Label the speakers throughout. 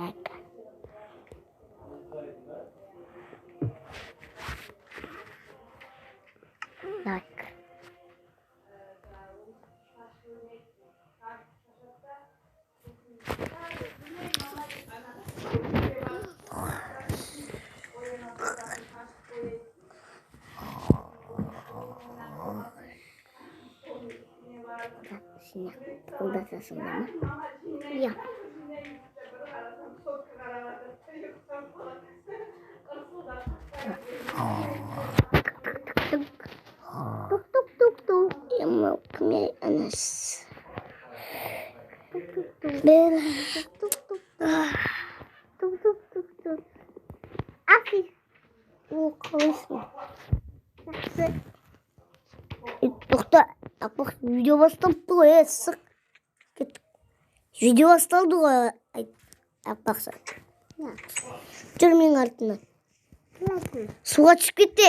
Speaker 1: Давай. Қолдасасың ба?
Speaker 2: Иә.
Speaker 1: Тук тук тук тук. Мынау кім анасы? Бір.
Speaker 2: Тук тук тук тук тук тук. Афи.
Speaker 1: О, қалайсың?
Speaker 2: Жақсы.
Speaker 1: Тоқта, апақ, видео басталыпты ғой, е, сық. Кеттік. Видео басталды ғой, аппақса.
Speaker 2: Иә.
Speaker 1: Жүр менің артымнан.
Speaker 2: Жақсы.
Speaker 1: Суға түсіп кетті.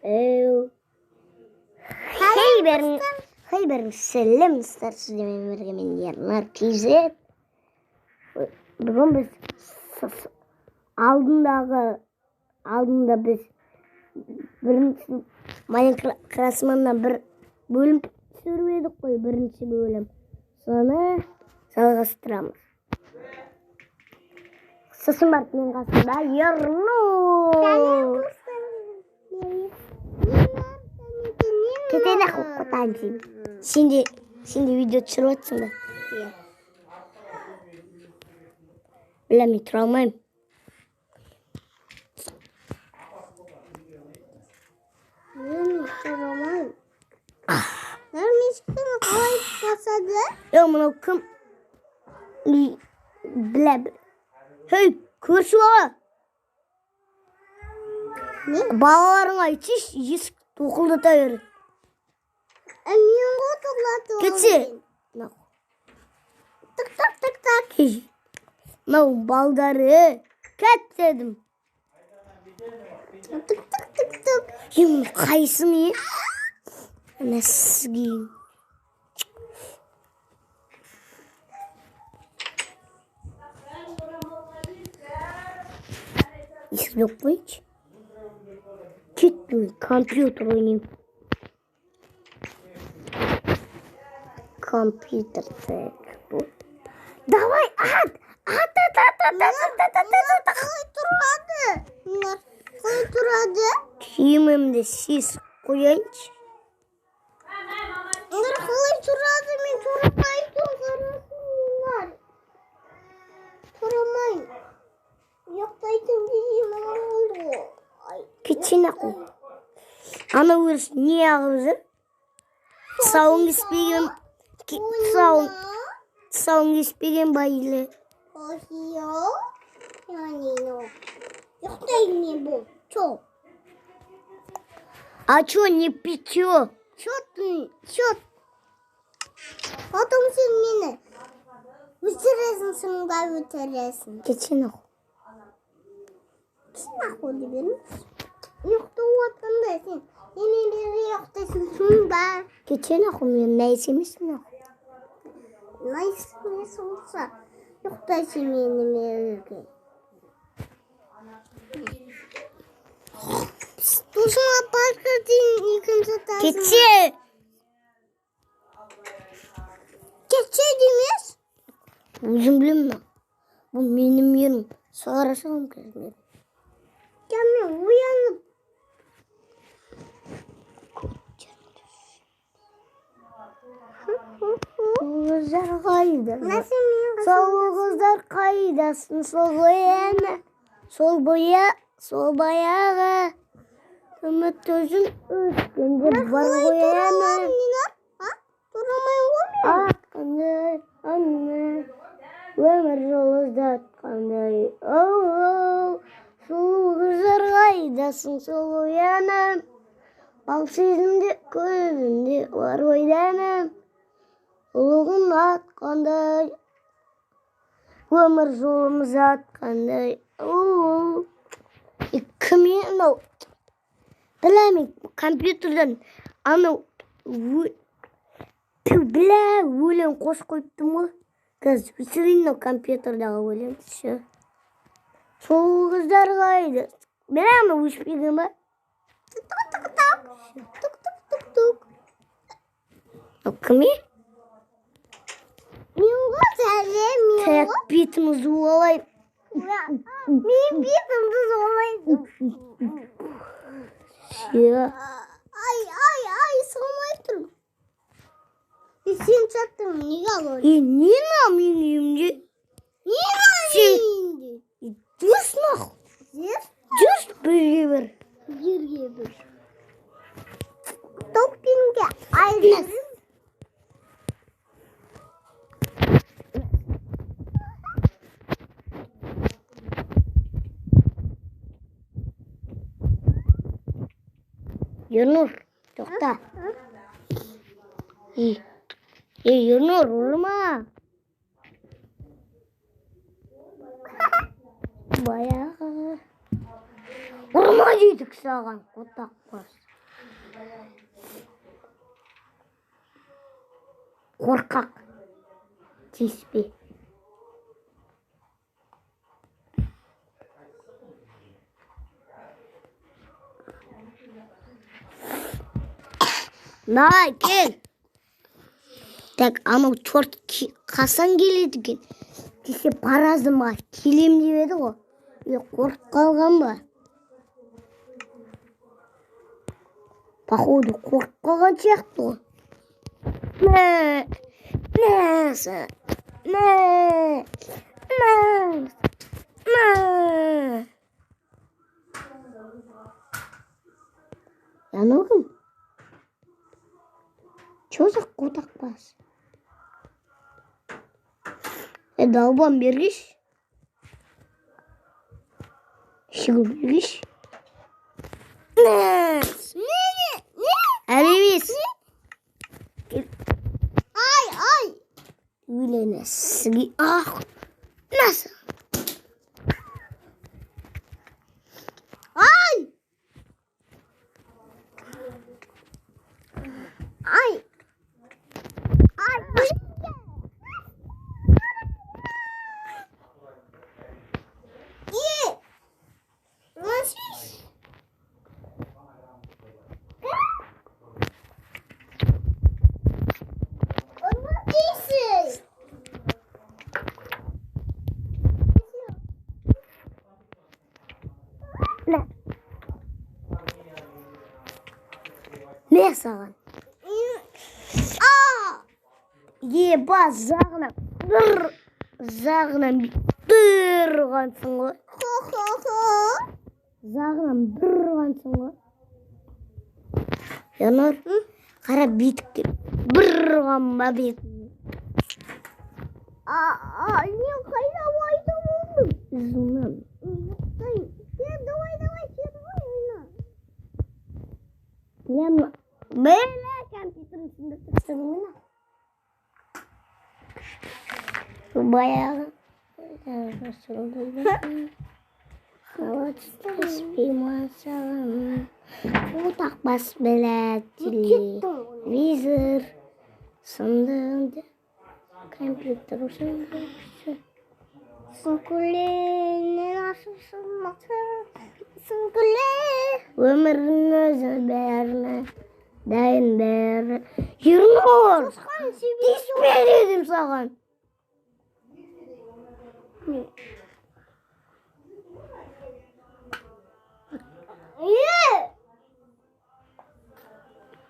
Speaker 1: Эу. Хей бәрің, хей бәрің, сәлем достар, сіздермен бірге мен Ернар KZ. Бүгін біз алдында біз бірінші Майнкрафтманнан бір бөлім түсіріп едік қой, бірінші бөлім. Соны жалғастырамыз. Сосын барып мен қасымда Ернұр. Кетейін ақ қотайын сен. Сен де видео түсіріп жатсың ба?
Speaker 2: Иә.
Speaker 1: Бля, мен тұра алмаймын.
Speaker 2: Мен тұра алмаймын. Нұрмешіктің қалай басады?
Speaker 1: Е, мынау кім? Бля, хей, көрші бала.
Speaker 2: Не?
Speaker 1: Балаларыңа айтшы, есік тоқылдата береді.
Speaker 2: Мен ғой тоқылдатып
Speaker 1: Кетсе.
Speaker 2: Тық тық тық тық.
Speaker 1: Мынау балдары. Кет дедім.
Speaker 2: Тық тық тық тық.
Speaker 1: Е, мынау қайсың, е? Ана сізге. Есік жоқ қойшы. Кеттім, компьютер ойнаймын. Компьютер так. Давай, ат! Ат, ат, ат, ат, ат, ат, ат, ат, ат.
Speaker 2: Қалай тұрады? Қалай тұрады?
Speaker 1: Киімімді шешіп қояйыншы.
Speaker 2: Нұр қалай тұрады? Мен тұрамайтын қарасыңдар. Тұрамаймын. Ұйықтайтын деген болды ғой.
Speaker 1: Кетсең ақ қой. Ана өріс не ағып жүр? Тұсауын кеспеген, тұсауын кеспеген ба или?
Speaker 2: Ұйықтаймын мен бұл. Чо?
Speaker 1: А чё не питьё?
Speaker 2: Чё ты? Чё? Потом сен мені өтіресің, соңға өтіресің.
Speaker 1: Кетсең ақ.
Speaker 2: Кетсең ақ деп беріңіз. Ұйықтап отырғанда сен немен бері ұйықтайсың соңда.
Speaker 1: Кетсең ақ, мен найс емеспін ақ.
Speaker 2: Найс емес болса, ұйықтайсың менімен бірге. Досың апарып кетейін екінші этажына.
Speaker 1: Кетсе!
Speaker 2: Кетсе демес?
Speaker 1: Өзім білемін ақ. Бұл менің ерім. Шығара саламын қазір мен.
Speaker 2: Я мен оянып.
Speaker 1: Қыздар қайда?
Speaker 2: Nasıl мен
Speaker 1: Сол қыздар қайдасың? Сол бояны, сол боя, сол баяғы. Үміт өзін өткенде бар ғой әні.
Speaker 2: Тұрамаймын ғой мен.
Speaker 1: Атқандай, ана, өмір жолы ұзатқандай. Оу, сұлу қыздар қайдасың? Сол ояным. Бал сезімде, көзімде бар ойданым. Ұлығын атқандай, өмір жолымыз атқандай. Кім мынау? Бля, мен компьютерден анау, бля, өлең қосып қойыптым ғой. Қазір өшірейін мынау компьютердағы өлең. Все. Сол қыздар қайда? Бля, анау өшпеген ба?
Speaker 2: Тук-тук-тук. Тук-тук-тук.
Speaker 1: Кім е?
Speaker 2: Мен ғой, сәлем, мен
Speaker 1: Так,
Speaker 2: ғой.
Speaker 1: Бетімді жуып алайын.
Speaker 2: Мен бетімді жуалайын.
Speaker 1: Все.
Speaker 2: Ай, ай, ай, салмай тұрмын. Сен саттың, неге алып?
Speaker 1: Е, не мынау менің үйімде?
Speaker 2: Не мынау
Speaker 1: Сен-
Speaker 2: үйіңде?
Speaker 1: Жүрші нахуй.
Speaker 2: Здесь
Speaker 1: Жүрші бірге бір.
Speaker 2: Бірге бір. Токпинге айырып.
Speaker 1: Ернұр, тоқта. Ей, ей, Ернұр, ұрма. Баяғы. Ұрма дедік саған, қотақ бас. Қорқақ. Тиіспе. На, кел. Так, анау черт қашан келеді екен? Кеше паразымға келем деп еді ғой. Е, қорқып қалған ба? Походу, қорқып қалған сияқты ғой. Мә, мә, мә, мә, мә. Анау кім? Че за қотақ бас? Е, долбан, бергеш. Шығып бергеш.
Speaker 2: Не, не, не?
Speaker 1: Әлі емес.
Speaker 2: Ай, ай.
Speaker 1: Өлені сіге. Ах, насың.
Speaker 2: Ай! Ай! Ай! Е! Ложись! Ложись!
Speaker 1: Мә. Мә саған.
Speaker 2: А!
Speaker 1: Еба, жағынан бір, жағынан бір ұрғансың ғой.
Speaker 2: Хо-хо-хо!
Speaker 1: Жағынан бір ұрғансың ғой. Ернұр, қара, битікте бір ұрған ба бет?
Speaker 2: А, а, мен қайда пайда болдым?
Speaker 1: Зуман.
Speaker 2: Ұйықтаймын. Сен давай, давай, сен давай ойна.
Speaker 1: Прямо. Бля, компьютердің сындырып тастадың ғой. Баяғы. Қотақ бас, бля, телевизор сынды, компьютер сынды.
Speaker 2: Сүңкіленен сүңкіле.
Speaker 1: Өмірдің өзі бәріне дайын бәрі. Ернұр, тиіспе дедім саған.
Speaker 2: Е!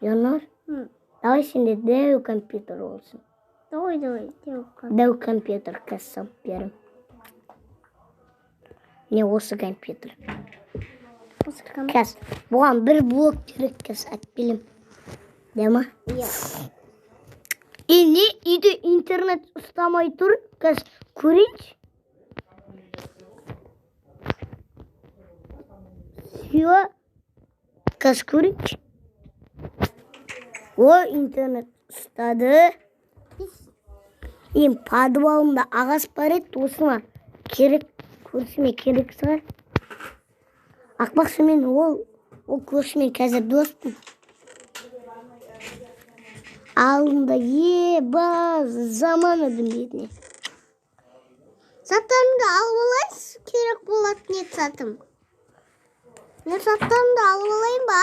Speaker 1: Ернұр, давай сенде дәу компьютер болсын.
Speaker 2: Давай, давай, давай.
Speaker 1: Дәу компьютер қазір салып беремін. Міне, осы компьютер.
Speaker 2: Осы компьютер.
Speaker 1: Қазір бұған бір блок керек, қазір алып келемін. Да ма?
Speaker 2: Иә.
Speaker 1: И не, үйде интернет ұстамай тұр. Қазір көрейінші. Все. Қазір көрейінші. О, интернет ұстады. Мен подвалымда ағаш бар еді, осыма керек, көршіме керек шығар. Ақпақшы, мен ол көршімен қазір доспын. Алдында еба заман едім бетіне.
Speaker 2: Заттарымды алып алайыншы, керек болатын еді затым. Мен заттарымды алып алайын ба?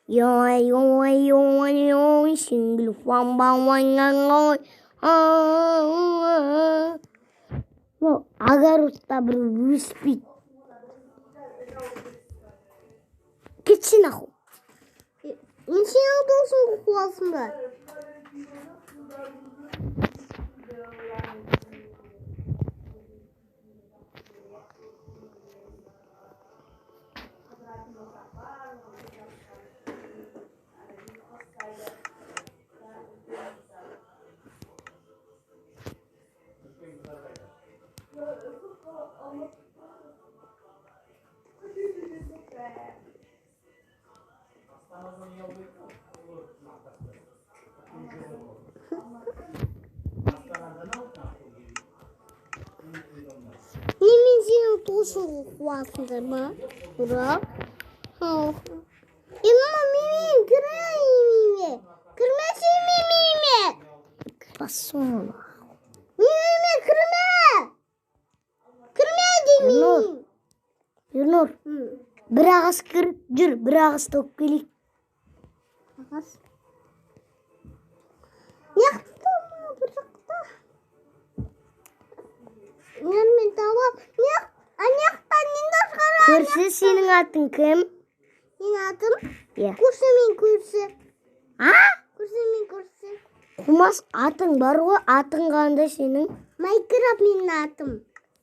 Speaker 1: Ой, ой, ой, ой, сингл фан ба ой, ой, ой. Ну, огородта бір өспейді. Кетші нахуй.
Speaker 2: Мен сенің досыңды қуасың ба? Не, мен сенің досыңды қуасыңдар ма? Ура. Мама, мен кірмеймін. Кірмесін меніме.
Speaker 1: Пошел.
Speaker 2: Меніме кірме. Кірме деймін.
Speaker 1: Ернұр, бір ағаш кіріп жүр, бір ағаш тауып келейік.
Speaker 2: Ағаш. Неқты ма, бір жақта. Мен тауып, неқта, нені шығара?
Speaker 1: Көрші, сенің атың кім?
Speaker 2: Менің атым?
Speaker 1: Иә.
Speaker 2: Көрші мен көрші.
Speaker 1: А?
Speaker 2: Көрші мен көрші.
Speaker 1: Қумас, атың бар ғой, атың қандай сенің?
Speaker 2: Майнкрафт менің атым.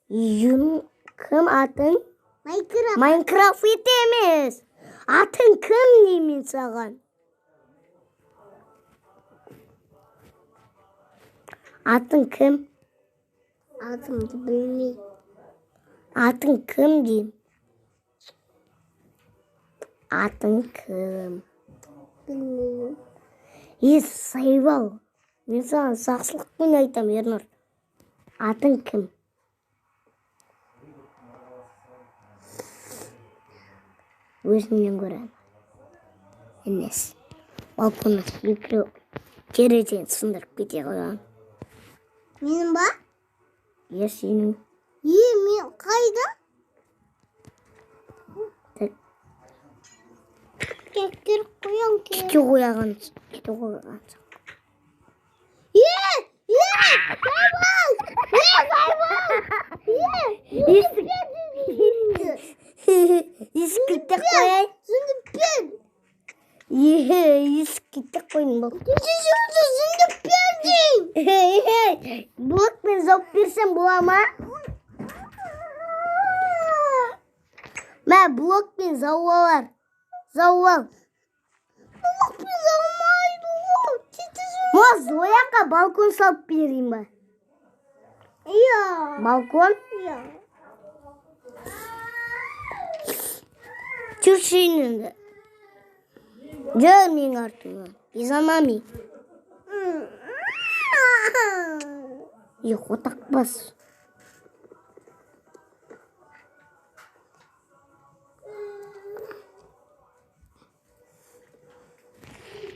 Speaker 1: Юн, кім атың?
Speaker 2: Майнкрафт.
Speaker 1: Майнкрафт емес. Атың кім деймін саған? Атың кім?
Speaker 2: Атымды білмеймін.
Speaker 1: Атың кім деймін? Атың кім?
Speaker 2: Білмеймін.
Speaker 1: Е, сайбал. Мен саған жақсылықпен айтам, Ернұр. Атың кім? Өзіңнен көрі. Емес. Балконнан секіріп, терезені сындырып кете қойған.
Speaker 2: Менің ба?
Speaker 1: Е, сенің.
Speaker 2: Е, мен қайда?
Speaker 1: Так.
Speaker 2: Кеттір қоян
Speaker 1: Кете қояған, кете қойған.
Speaker 2: Е, е, сайбал! Е, сайбал! Е,
Speaker 1: Есік кілттеп қояйын.
Speaker 2: Жындып бер.
Speaker 1: Е, есік кілттеп қойдым бұл.
Speaker 2: Жындып бер деймін.
Speaker 1: Блокпен жауып берсем бола ма? Мә, блокпен жауып алар. Жауып ал.
Speaker 2: Блокпен жаумайды ол.
Speaker 1: Моз, ояққа балкон салып берейін ба?
Speaker 2: Иә.
Speaker 1: Балкон?
Speaker 2: Иә.
Speaker 1: Жүрші енді. Жүр менің артымнан. И за нами. Е, отақ бас.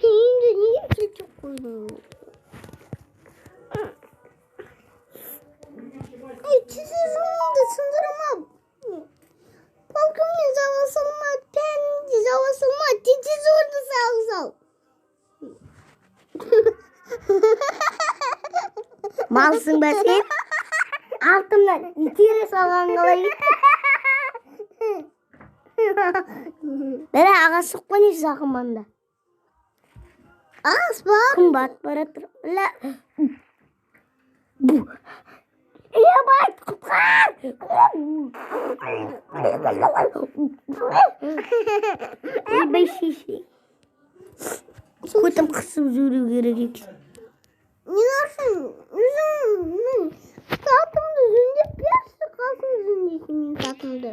Speaker 2: Енді неге сөйтіп қойдың? Ей, тізімді сындырма. Балконмен жаба салма, пәнді жаба салма, телевизорды сал сал.
Speaker 1: Малсың ба сен? Артымнан итере салған қалай? Бәрі ағаш жоқ па не жақын манда?
Speaker 2: Ағаш бар.
Speaker 1: Күн батып бара жатыр. Ля. Ебать, құтқар! Ойбай, шеше. Көтім қысып жүру керек екен.
Speaker 2: Не нәрсең? Өзіңнің затымды жөндеп берші, қасын жөндейсің менің затымды.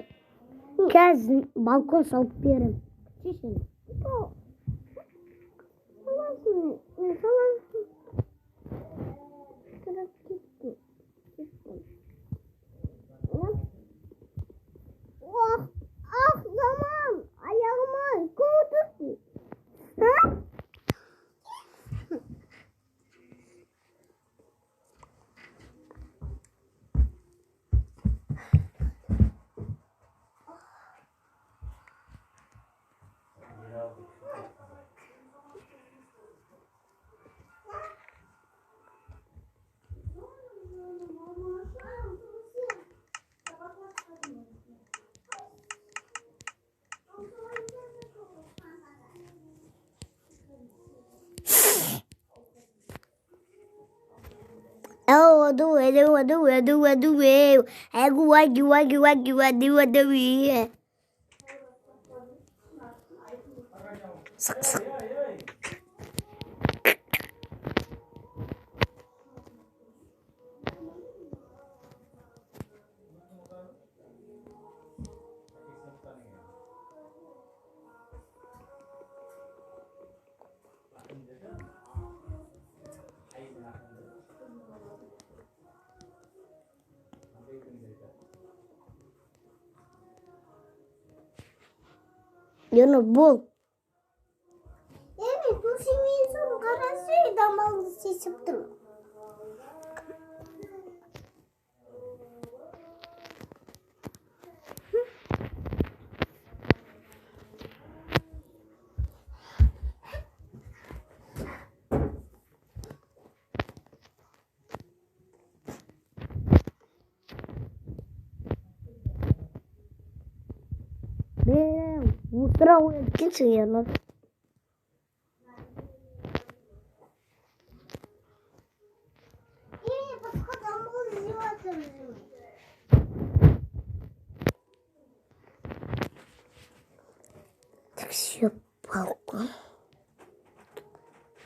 Speaker 1: Қазір балкон салып беремін. Шешем.
Speaker 2: Саласың, саласың.
Speaker 1: Сық-сық. Ернұр, бол.
Speaker 2: Еме, төсеңнен соң қарашы, дамалды шешіп тұр.
Speaker 1: Отыра қояды екенсің, Ернұр.
Speaker 2: Еме, басқа дамал іздеп жатырмын.
Speaker 1: Так, все, балкон.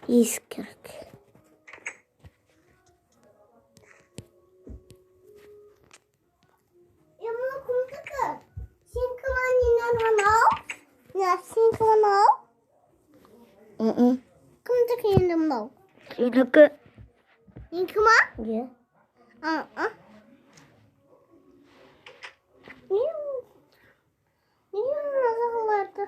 Speaker 1: Есік керек.
Speaker 2: Е, мынау кімдікі? Сенікі ма, Нинар, анау? Нинар, сенікі мынау? Кімдікі енді мынау?
Speaker 1: Менікі.
Speaker 2: Менікі ма?
Speaker 1: Иә.
Speaker 2: А. Неге мына жағаларды?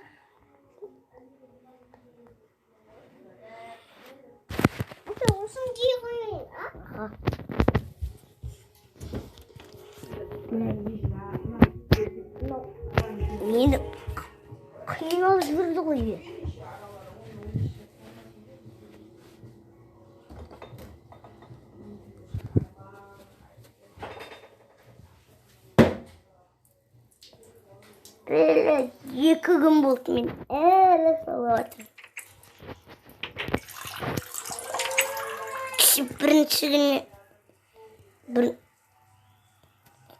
Speaker 2: Это осыны кие қояйын, а?
Speaker 1: Аха. Мені қиналып жіберді ғой. Әлі 2 күн болды, мен әлі салып жатырмын. Кеше бірінші күні, бір,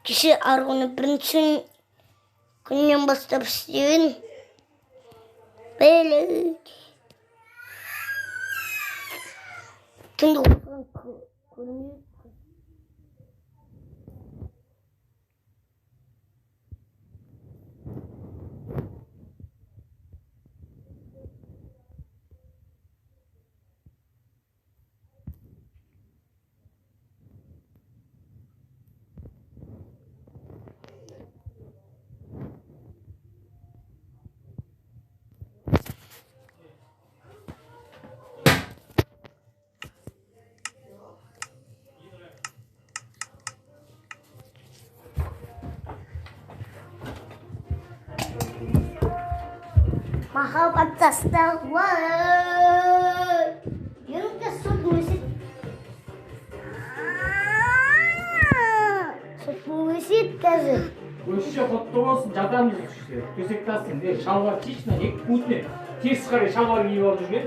Speaker 1: кеше арғы күні бірінші күннен бастап істеген. Блядь. Түнде отырған көрмей. Махаббат тастауы. Енді сүт өседі. Сүт өседі қазір.
Speaker 3: Өссе құтты болсын, жатамыз үште. Төсек тастың, де, шалбар киші, мына екі путіне теріс қарай шалбар киіп алып жүрген.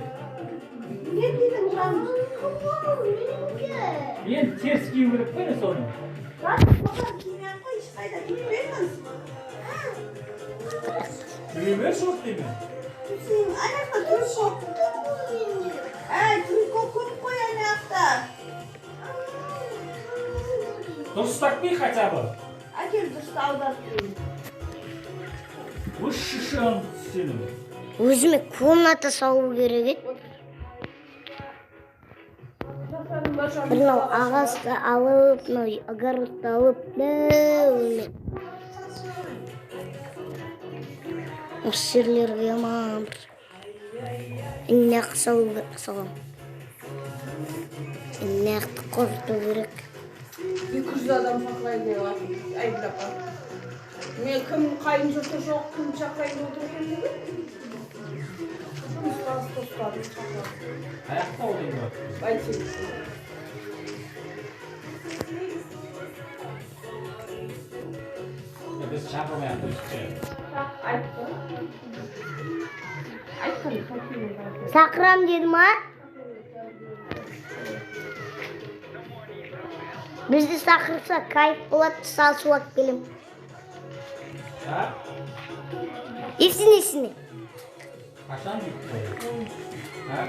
Speaker 2: Не дедің, жаным?
Speaker 3: Енді теріс кию керек қой, не соны? Жүре бер, шорт деймін. Дұрыстап ки хотя бы.
Speaker 4: Әкел, дұрысты аударып берейін.
Speaker 3: Өш шишан сенің.
Speaker 1: Өзіме комната салу керек еді. Бір мынау ағашты алып, мынау огородты алып, өзіме. Осы жерлерге аман бір нақ салу керек, салам. Нақты қорыту керек.
Speaker 4: 200 адам шақырайын деп жатыр, Айгүл апа. Мен кім қайын жұрты жоқ, кім шақырайын деп отыр екен деп. Жұмыстас достарын шақырады.
Speaker 3: Аяқта ол енді.
Speaker 4: Байтек.
Speaker 3: Біз шақырмай ақ қойсақ.
Speaker 4: Айтты. Айтқан,
Speaker 1: Шақырам деді ма? Бізді шақырса кайф болады, сал су алып келемін.
Speaker 3: Ha?
Speaker 1: Есіне есіне.
Speaker 3: Қашан bitti? Ha?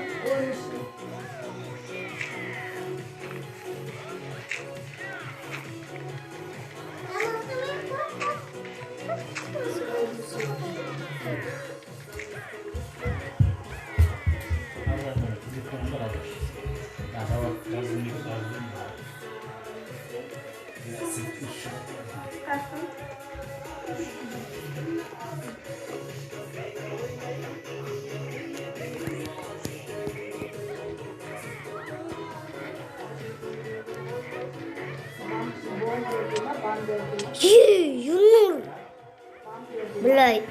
Speaker 3: Telefonda kalmış. Ya tamam, yazın yazdım.
Speaker 1: Е, Юнур. Блядь.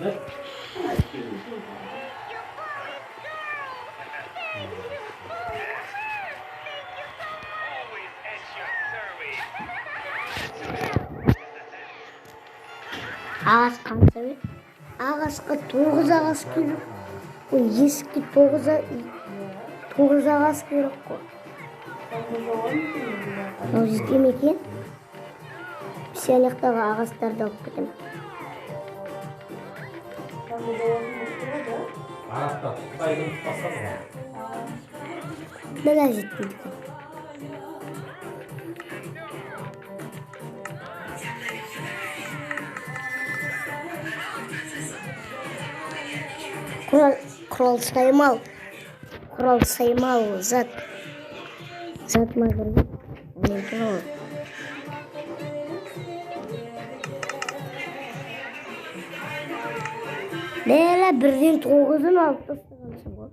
Speaker 3: Да?
Speaker 5: Always at your service.
Speaker 1: Ағаш қанша бер? Ағашқа тоғыз ағаш керек. Ой, есікке тоғыз ағаш керек қой. Мынау жете ме екен? Біз ана жақтағы ағаштарды алып кетемін.
Speaker 3: Арапта Қытайдың тұтасады ғой.
Speaker 1: Бля, жетпейді екен. Құрал саймал. Құрал саймал зат. Затыма кіргізіп. Не ғой. Бля, бірден тоғызын алып тастағансың ғой.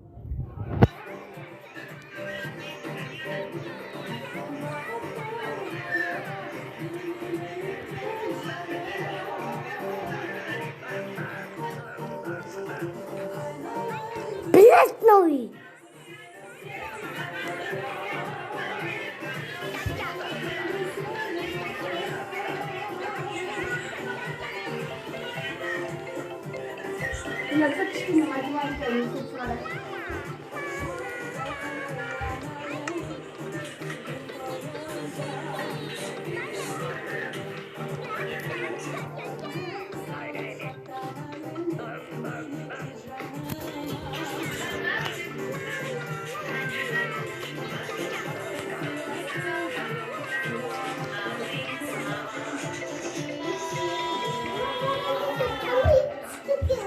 Speaker 1: Блядь, мынау үй.
Speaker 2: Мына кішкене математика есеп шығарады.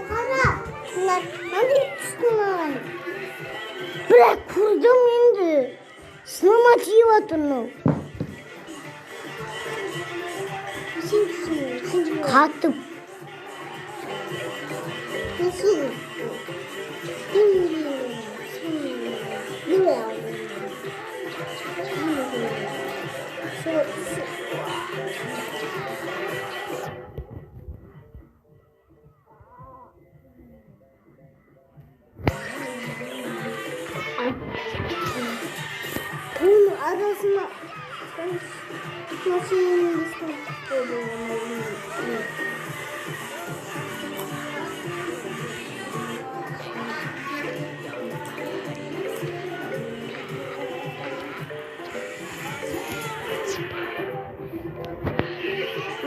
Speaker 2: Қара. Мынандай түсті маған.
Speaker 1: Бля, көрдім енді. Сыныма тиіп жатыр мынау.
Speaker 2: Сен түсін. Сен
Speaker 1: Қатып.
Speaker 2: Сен. Bunun arasına машинanın üstüne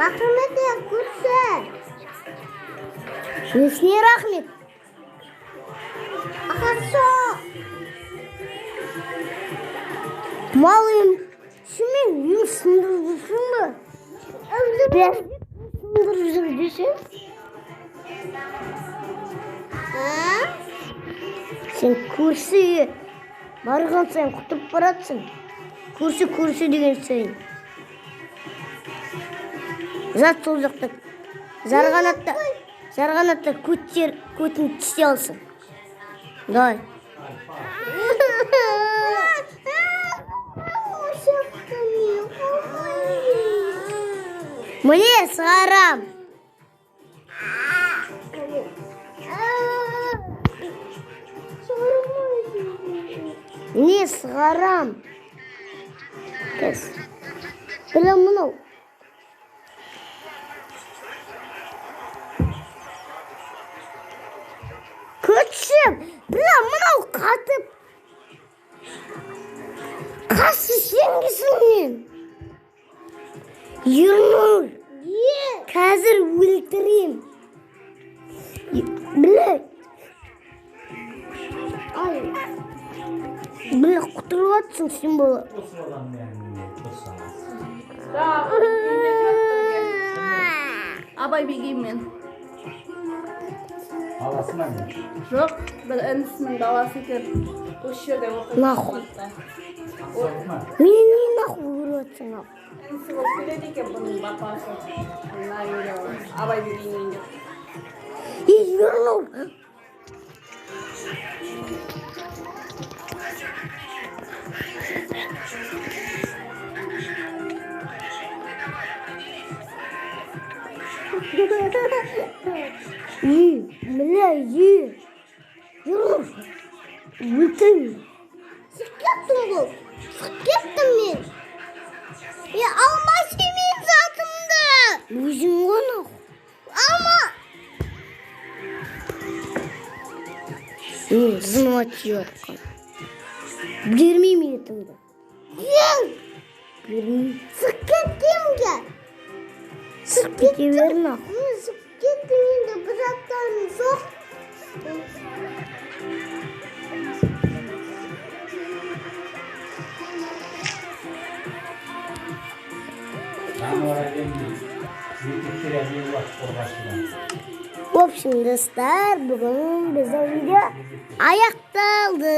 Speaker 2: Рахмет көрші.
Speaker 1: Несіне рахмет?
Speaker 2: Хорошо.
Speaker 1: Мал үйім. Шынымен үйім сындырып жүрсің бе? Бля, сындырып жүр десе.
Speaker 2: А?
Speaker 1: Сен көрші үйі барған сайын құтырып баратсың. Көрші көрші деген сайын. Зат сол жақта. Жарғанатта көттер көтін тісе алсын. Давай. Міне шығарам. Не шығарам. Кес. Бля, мынау. Көтшім. Бля, мынау қатып. Қасы сен Кімгісің? Ернұр, қазір өлтірем. Бля. Ай. Бля, құтырып жатсың сен, бала.
Speaker 3: Осы баланың әңгіме тұрсаңыз.
Speaker 4: Так, үйінде тұрады бірге. Абай Бегеймен.
Speaker 3: Баласы ма, не?
Speaker 4: Жоқ, бір інісінің баласы екен. Осы жерде оқиды.
Speaker 1: Нахуй.
Speaker 4: Алматыда.
Speaker 3: Ақсауық ма?
Speaker 1: Мені не нахуй көріп жатсың, ау?
Speaker 4: Інісі болып келеді екен бұның папасы. Мына үйде, Абай Бегейдің үйінде.
Speaker 1: Ей, Ернұр. Ей, бля, ей. Ернұр. Өлтіремін.
Speaker 2: Шығып кеттім ғой. Шығып кеттім мен. Е, алма сен менің затымды.
Speaker 1: Өзің ғой, нахуй.
Speaker 2: Алма.
Speaker 1: Мен зыныма тиіп жатқан. Бермеймін етіңді.
Speaker 2: Бер.
Speaker 1: Бермеймін.
Speaker 2: Шығып кеттім ге.
Speaker 1: Шығып кете бер, нахуй.
Speaker 2: Мен шығып кеттім енді, бір заттарым жоқ.
Speaker 3: Жануар әлемінде еркектер әдемі болады қорғашыдан.
Speaker 1: В общем, достар, бүгін біздің видео аяқталды.